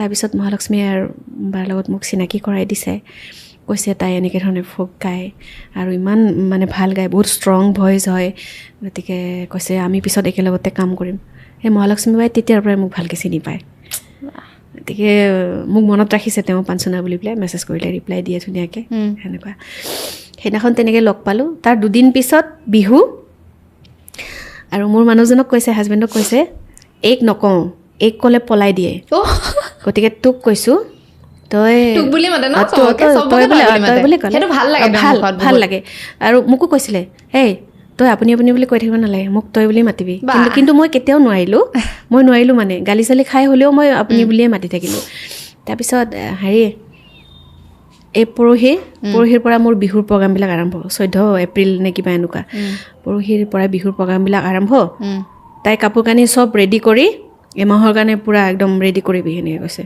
তাৰপিছত মহালক্ষ্মী আৰু বাৰ লগত মোক চিনাকি কৰাই দিছে। কৈছে তাই এনেকৈ ধৰণে ফ'ক গায় আৰু ইমান মানে ভাল গায়, বহুত ষ্ট্ৰং ভইচ হয়, গতিকে কৈছে আমি পিছত একেলগতে কাম কৰিম। সেই মহালক্ষ্মী বাই তেতিয়াৰ পৰাই মোক ভালকৈ চিনি পায়, গতিকে মোক মনত ৰাখিছে তেওঁ। পাঞ্চনা বুলি পেলাই মেছেজ কৰিলে ৰিপ্লাই দিয়ে ধুনীয়াকৈ। সেনেকুৱা সেইদিনাখন তেনেকৈ লগ পালোঁ। তাৰ দুদিন পিছত বিহু, আৰু মোৰ মানুহজনক কৈছে, হাজবেণ্ডক কৈছে, এইক নকওঁ, এইক ক'লে পলাই দিয়ে, গতিকে তোক কৈছোঁ, তই তোক বুলি মাতে ন? অ, চবকে, চবকে তই তই বোলে, বুলি অ, তই মাতে। বুলি ক'লে। সেইটো ভাল লাগে অ, তেওঁৰ ভাল মুখত ভাল বহুত। লাগে। আৰু মোকো কৈছিলে, হেই তই আপুনি আপুনি বুলি কৈ থাকিব নালাগে, মোক তই বুলি মাতিবি। বাহ। কিন্তু মই কেতিয়াও নোৱাৰিলোঁ, মই নোৱাৰিলোঁ মানে গালি চালি খাই হ'লেও মই আপুনি বুলিয়ে মাতি থাকিলোঁ। তাৰপিছত হেৰি এই পৰহিৰ পৰা মোৰ বিহুৰ প্ৰগ্ৰামবিলাক আৰম্ভ, 14 এপ্ৰিল নে কিবা এনেকুৱা, পৰহিৰ পৰা বিহুৰ প্ৰগ্ৰামবিলাক আৰম্ভ। তাই কাপোৰ কানি চব ৰেডি কৰি এমাহৰ কাৰণে পূৰা একদম ৰেডি কৰিবি, সেনেকৈ কৈছে।